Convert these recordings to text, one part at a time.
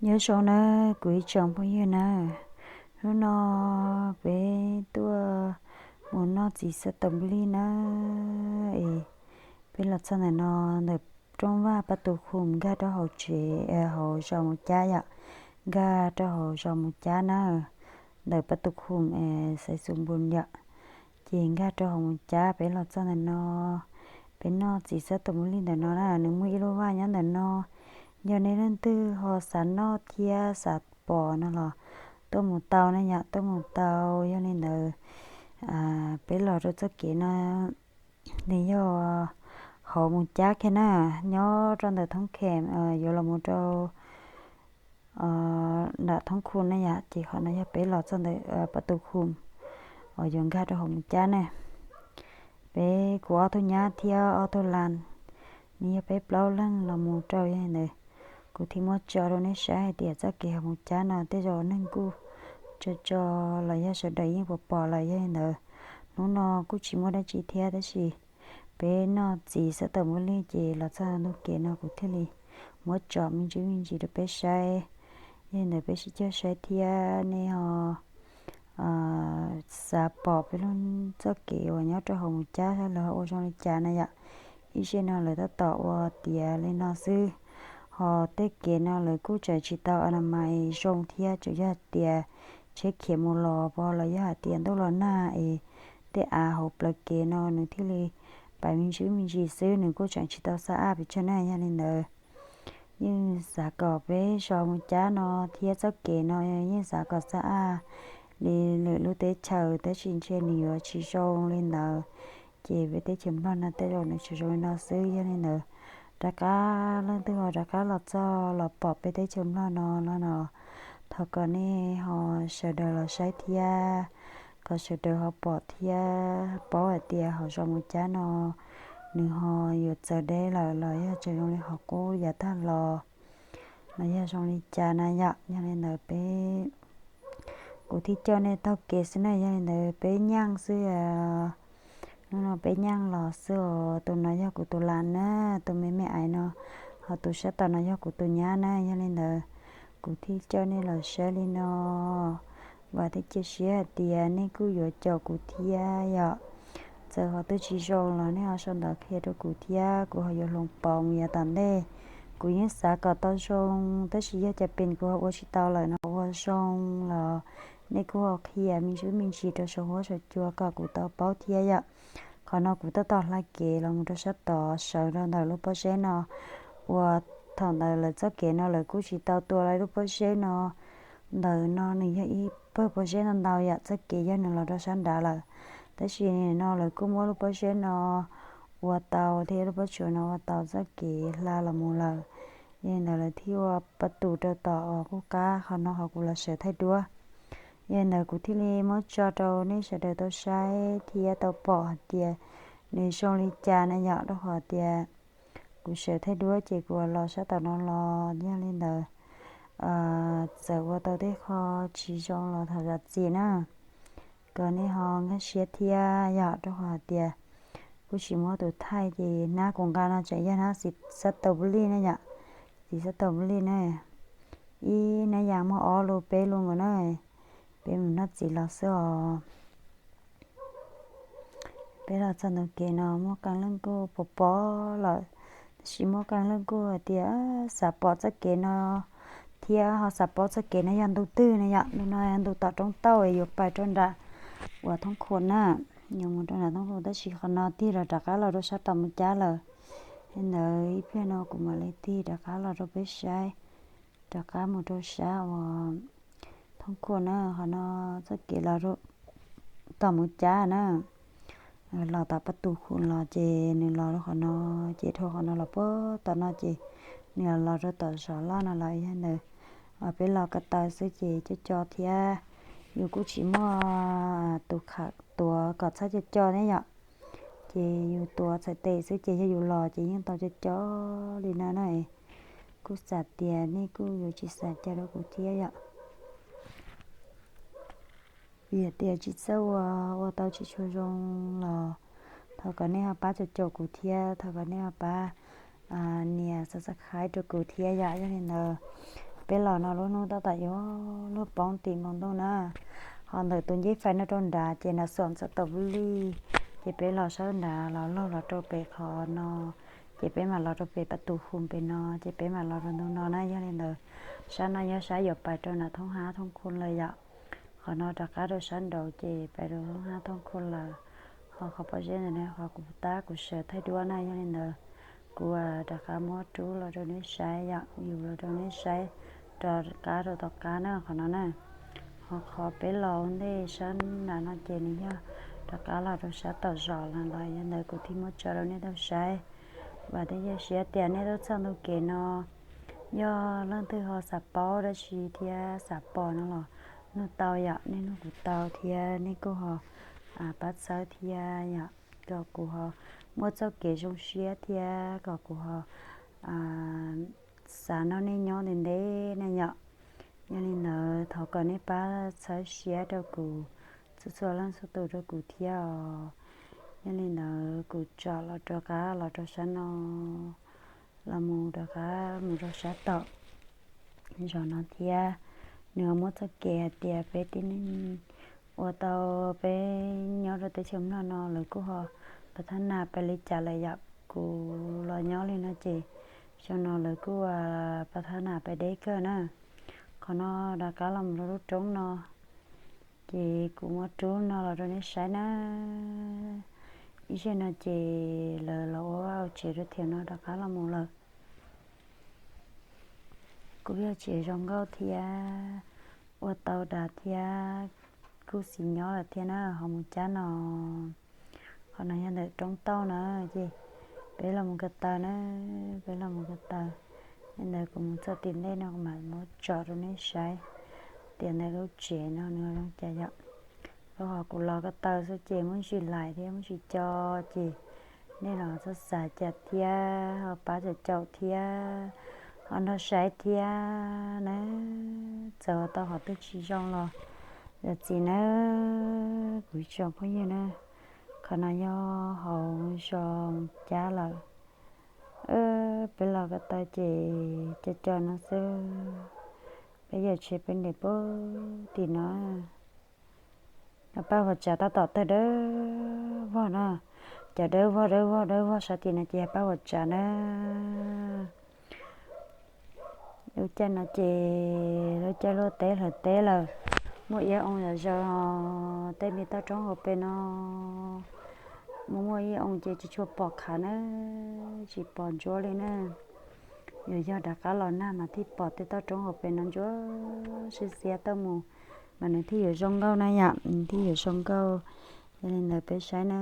Nyob zoo nawb kuv ib tsoom phooj ywg nawb, hnub no peb tuaj mus noj txiv xab taus npus lij nawb es peb los txog ntawm no, ntawm rooj vag Pab Tus Khum nkag rau hauv tsev, hauv zos Mus Cab yom, nkag rau hauv zos Mus Cab na, ntawm Pab Tus Khum Xaiv Xus Npus yom, ces nkag rau hauv Mus Cab. Peb los txog ntawm no, peb noj txiv xab taus npus lij ntawm no na, nws muaj ib lub vaj nyob ntawm no. Yog nej leej twg ho xav noj thiab xav pom no los tuaj mus tau na yom, tuaj mus tau. Yog li ntawd peb los rau txoj kev no, nws yog hauv Mus Cab kiag na, nyob rau ntawm thoob khem yuav los mus rau nram thoob khu na yom, ces qhov no yog peb los txog ntawm Pab Tus Khum uas yuav nkag rau hauv Mus Cab na. Peb kuv ob tug nyab thiab ob tug las, nws yog peb plaub leeg los mus rau. Yog li ntawd kuv thiaj muab tso rau nej saib hais tias txoj kev hauv Mus Cab no tej zaum neeg kuj tso tso los yog sawv daws yeej puas pom lawm. Yog li ntawd hnub no kuj tsis muaj dab tsi thiab tab sis peb noj txiv xab taus npus lij ces los txog ntug kev no kuv thiaj li muab tso me ntsis me ntsis rau peb saib. Yog li ntawd peb sib cog saib thiab nej ho xav pom peb lub txoj kev uas nyob rau hauv Mus Cab lawv ho ua zoo li cas na yom. Ib zej no lawv tab tom ua tiav li no xwb, ho tej kev no lawv kuj tseem tsis tau a na mais zoo thiab, tsuas yog tias tsheb khiav mus los pog los yog hais tias ntuj los nag es tej av hauv plawv kev no nws thiaj li pais me ntsis me ntsis xwb, nws kuj tseem tsis tau xab aj pes tsawg na. Yog li ntawd yeej xav kom peb zos Mus Cab no thiab txoj kev no yeej xav kom xab aj li lwm lub teb chaws, tab sis ntshe nws yuav tsis zoo li ntawd. Ces peb teb chaws Nplog no tej zaum nws tsis zoo li no xwb. Yog li ntawd rov qab leej twg ho rov qab los txog los pom peb teb chaws Nplog no los no, thov kom nej ho sawv daws los saib thiab, kom sawv daws ho pom thiab paub hais tias hauv zos Mus Cab no nws ho yuav txawv deb lawm los yog tseem zoo li qhov qub yav tag los, los yog zoo li cas na yom. Yog li ntawd peb, kuv thiaj coj nej taug kev xwb na. Yog li ntawd peb nyeej xwb, hnub no peb nyeej los xwb os. Tus no yog kuv tus las na, tus me me ais no, ho tus sab tom no yog kuv tus nyab na. Yog li ntawd kuv thiaj coj nej los saib li no. Vam thiab cia siab hais tias nej kuj yuav caum kuv thiab yom. Txawm ho twb tsis zoo los nej ho sau ntawv qhia rau kuv thiab kuv ho yuav hloov pauv mus yav tom ntej. Kuv yeej xav kom tau zoo, tab sis yog cas pes kuv ho ua tsis tau lawm no, ua zoo los nej kuj ho qhia me ntsis me ntsis rau saum huab saum cua kom kuv tau paub thiab yom. Qhov no kuv tab tom hla kev los mus rau sab tod sawv rau ntawm lub pob zeb no, uas thaum ntawd lawv txoj kev no lawv kuj tsis tau tua lawv lub pob zeb no. Ntawm no nws yog ib pawg pob zeb ntau ntau yom, txoj kev yog nws los rau sab nrad lawm, tab sis no lawv kuj muab lub pob zeb no ua tau thiab, lub pob tsuas no ua tau txoj kev hla los mus lawm. Yog li ntawd lawv thiaj ua pob tus rau tom uas kuj qab qhov no ho kuv los sawv thaij duab. Yog li ntawd kuv thiaj li muab tso rau nej sawv daws tau saib thiab tau pom hais tias nws zoo li cas na yom, rau qhov tias kuv sawv thaij duab ces kuv los sab tom no los. Yog li ntawd txawm ua tau tej qho tsis zoo los thov zam txim na, kom nej ho nkag siab thiab yom, rau qhov hais tias kuj tsis muab tus thaij ces hnab kuv nqa no tseem yog hnab txiv xab taus npus lij na yom, txiv xab taus npus lij na, ib hnab yas muaj ob lus peb lus nkaus na. Peb mus noj txiv los xwb os. Peb los txog ntug kev no muaj qee leej kuj pom pom lawm, tab sis muaj qee leej kuj hais tias xav pom txoj kev no thiab ho xav paub txoj kev no yog ntu twg na yom. Ntu no ntu tom roob tauj es yuav pais rau nram uas thoob khu na, yuav mus rau nram thoob khu, tab sis qhov no tig los rov qab los rau sab tom Mus Cab lawm. Li ntawd ib pliag no kuv mam li tig rov qab los rau peb saib, rov qab mus rau sab uas thoob khu na. Qhov no txoj kev los tom Mus Cab na, los tom Pab Tus Khum los ces nws los rau qhov no, ces dhau qhov no los puag tom no ces nws los rau tom zos loj no lawm. Yog li ntawd peb los ko taw xwb ces co co thiab, yus kuj tsis muaj tus khav tuav kom txhob co co ne yom. Ces yus tuav txhais tes xwb ces yog yus los ces yeej tau co co li no na. Kuj xav tias nej kuj yuav tsis xav cas rau kuv thiab yom. Vim tias tsis txawj ua, ua tau tsis tshua zoo los thov kom nej ho pab caum caum kuv thiab, thov kom nej ho pab nias subscribe rau kuv thiab yom. Yog li ntawd Peb los no lub hnub tab tom yuav luag poob tim npoo ntuj na, ho ntawm tus nceb fais no rau nrad ces nws xuas txoj taus vib lij, ces peb los sab nrad los luag los rau pem qhov no, ces peb mam los rau pem pas tus hu pem no, ces peb mam los rau ntu no na. Yog li ntawd, sab no nyob sab yuav pais rau nram thoob hab thoob khu lawm yom. Qhov no rov qab rau sab nraud ces pais rau thoob hab thoob khu lawm. Ho qhov pob zeb ntawm no qhov kuv tab kuv sawv thaij duab na, yog li ntawd kuv rov qab muab rub los rau nej saib yom, yus los rau nej saib rov qab rau tom qab na qhov no na. Ho qhov peb los ua ntej sab nram no ces nws yog rov qab los rau sab tom zos no los, yog ntawd kuv thiaj muab tso rau nej tau saib. Vam thiab cia siab tias nej tuaj txog ntu kev no, yog leej twg ho xav paub dab tsi thiab xav pom no los nug tau yom, nej nug kuv tau thiab nej kuj ho pab txhawb thiab yom, kom kuv ho muaj txoj kev zoo siab thiab kom kuv ho xav nrog nej nyob ntev ntev na yom. Yog li ntawd thov kom nej pab txhawb siab rau kuv, txhua txhua leej txhua tus rau kuv thiab os. Yog li ntawd kuv tsom los rov qab los rau sab no, los mus rov qab mus rau sab tom zos no thiab. Nws ho muab txoj kev hais tias peb tib neeg ua tau, peb nyob rau teb chaws Nplog no lawv kuj ho pas thab nas pais li cas lawm yom. Kuv los nyob li no ces xyoo no lawv kuj pas thab nas pais deb kawg na. Qhov no rov qab los mus rau lub roob no, ces kuv muab rub no los rau nej saib na. Ib zaug no ces lawv los ua vaj ua tsev rau thiab no rov qab los mus lawm. Kuj yog tsev zoo nkauj thiab, ua tau dav thiab, kuj xis nyob lawm thiab na. Ho mus cab no, qhov no yog ntawm roob tauj na, ces peb los mus ko taw na, peb los mus ko taw. Li ntawd kuv mus txog tim ntej no kuv mam muab tsom rau nej saib tias ntawm lub tsev no nws zoo cas yom. Rau qhov kuv los ko taw xwb ces muaj ntsis lais thiab muaj ntsis co, ces nej los txhob xav cas thiab, ho pab caum caum thiab, ho nrog saib thiab na. Txawm tau qhov twg tsis zoo los zam txim nawb kuv ib tsoom phooj ywg na. Qhov no yog hauv zos cab lawm. Peb los ko taw ces co co no xwb, peb yawm tsheb peb nres puag tim no. Paj huam tsav tab tom tawg dawb vog no, cov dawb vog dawb vog dawb vog sab tim no ces yog paj huam tsav na. Lub caij no ces lub caij luaj teb hlawv teb lawm, muaj iab oo zom zaws, tej me toj roob hauv pes no muaj muaj iab oo ces tsis tshua pom khav na, tsis pom ntsuab li na. Yog yog rov qab los nag mas thiaj pom tej toj roob hauv pes no ntsuab siab xiab tuaj mus, mas nws thiaj yuav zoo nkauj na yom, nws thiaj yuav zoo nkauj. Yog li ntawd peb saib na,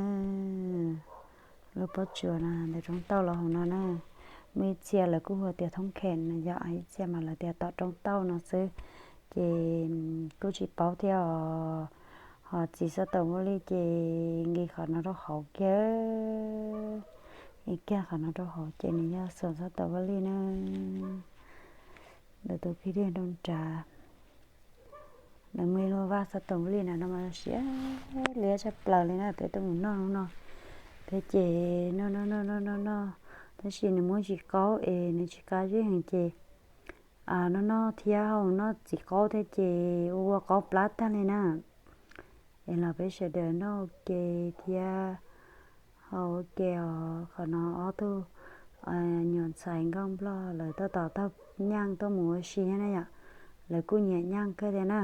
lub pob tsuas no ntawm roob tauj los hauv no na. Muaj ib txhia lawv kuj hu tias thoob khem no yom, ib txhia mas lawv tias tom roob tauj no xwb, ces kuj tsis paub thiab os. Ho txiv xov toom vaj lij ces nqis qhov no rau hauv kiag, nqis kiag qhov no rau hauv ces nws yog xuas xov toom vaj lij na. Ntawm tus phij dej nroo nrad, nws muaj ib lub vaj xov toom vaj lij na no mas siab liab tshaj plaws li na. Peb tuaj mus noj no, peb ces noj noj noj noj noj noj, tab sis nws muab tsis qaub es nws tsis qab zeb heev ces noj noj thiab ho noj txiv qaub thiab ces ua ua qaub plab tag li na. Es los peb sawv daws noj ua ke thiab haus ua ke os. Qhov no ob tug nyuam ntxhais nkauj nplog lawv tab tom taug nyaaj tuaj mus ua si thiab na yom. Lawv kuj nyiam nyaaj kawg thiab na.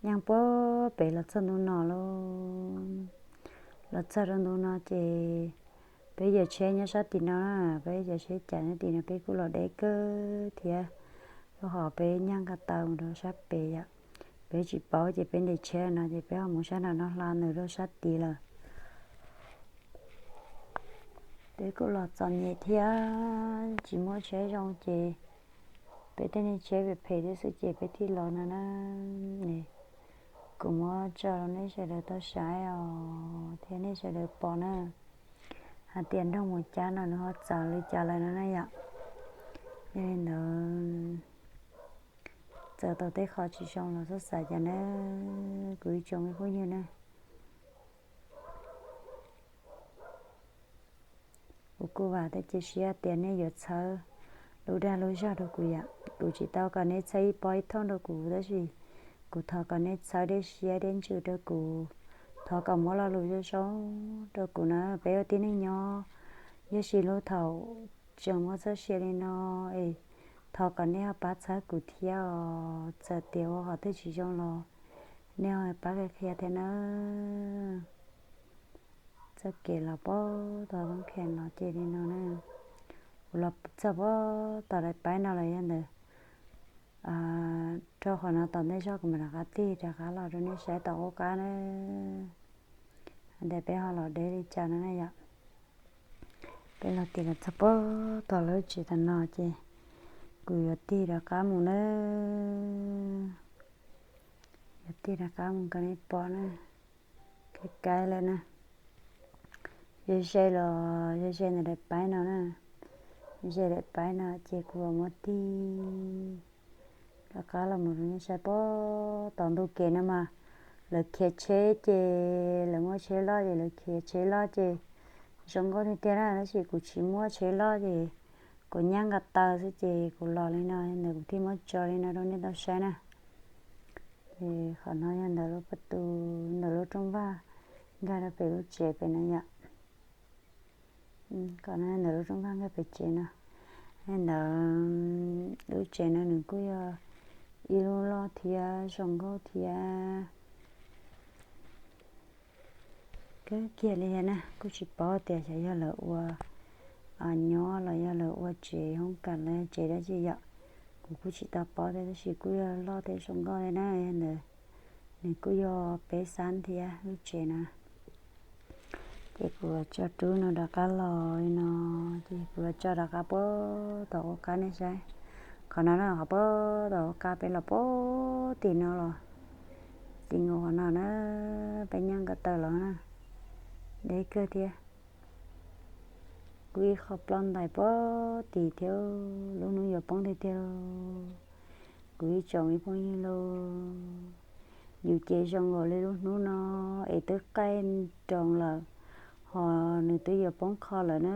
Nyaaj puag pem los txog ntu no lauj. Los txog rau ntu no ces peb yawm tsheb nyob sab tim no na, peb yawm tsheb cas nyob tim no peb kuj los deb kawg thiab. Rau qhov peb nyaaj ko taw mus rau sab pem yom. Peb tsis paub ces peb ntes tsheb no ces peb ho mus sab nram no hla ntawd rau sab tid lawm. Peb kuj los txom nyem thiab tsis muaj tsheb zoo ces peb tej niag tsheb phem phem thiab xwb ces peb thiaj los no na. Kuv muab tso rau nej sawv daws tau saib os thiab nej sawv daws pom na, hais tias nroog Mus Cab no nws ho txawv li cas lawm no na yom. Yog li ntawd txawm tau tej qho tsis zoo los txhob xav cas na, kuv ib tsoom me phooj ywg na. Kuv kuj vam thiab cia siab tias nej yuav txhawb lub dag lub zog rau kuv yom. Kuv tsis tau kom nej txhawb ib pob ib thooj rau kuv, tab sis kuv thov kom nej txhawb dej siab dej ntsws rau kuv. Thov kom muab lo lus zoo zoo rau kuv na. Peb ua tib neeg nyob, yog tsis lub thaum tseem muaj txoj sia li no es thov kom nej ho pab txhawb kuv thiab os. Txawm tias ua qhov twg tsis zoo los nej ho pab qhia qhia thiab na. Txoj kev los puag tom Phoos Khas no ces li no na. Kuv los txog puag tom daim paib no los yog ntawd, rau qhov no tom ntej zog kuv mam rov qab tig rov qab los rau nej saib tom qub qab na. Ntawm peb ho los deb li cas no na yom. Peb los tig los txog puag tom lub tsev tom no ces kuv yuav tig rov qab mus na. Yuav tig rov qab mus kom nej pom na. Kaib kaib lawm na. Ze ze los ze ze ntawm daim paib no na. Ze daim paib no ces kuv yuav muab tig rov qab los mus rau nej saib puag tom ntug kev no mas lawv khiav tsheb ces lawv muaj tsheb loj ces lawv khiav tsheb loj ces zoo nkauj tiag tiag na, tab sis kuv tsis muaj tsheb loj ces kuv nyab nqa taw xwb ces kuv los li no ntawd kuv thiaj muab tso li no rau nej tau saib na. Ces qhov no yog ntawm lub pob tw, ntawm lub rooj vag nkag rau pem lub tsev pem no yom. Qhov no ntawm lub rooj vag nkag pem tsev no. Ntawm lub tsev no nws kuj yog ib lub loj thiab zoo nkauj thiab kawg kiag li na. Kuj tsis paub tias xyov yog lawv ua nyob los yog lawv ua tsev hoob kas los yog tsev dab tsi yom. Kuv kuj tsis tau paub thiab, tab sis kuj yog loj thiab zoo nkauj li na. Yog ntawd nws kuj yog peb xab thiab lub tsev na. Ces kuv tso rub no rov qab los li no, ces kuv tso rov qab puag tom qub qab nej saib. Qhov no na, qhov puag tom qub qab peb los puag tim no los, tim nkaus qhov no na, peb nyab nqa taw los na, deb kawg thiab. Kuv ib qho ploj ntais puag tim thiab, lub hnub yuav poob tiag tiag. Kuv ib tsoom ib phooj ywg lauj, yus ces zoo nkaus li lub hnub no es twb qaij nroos lawm, ho nws twb yuav poob qho lawm na.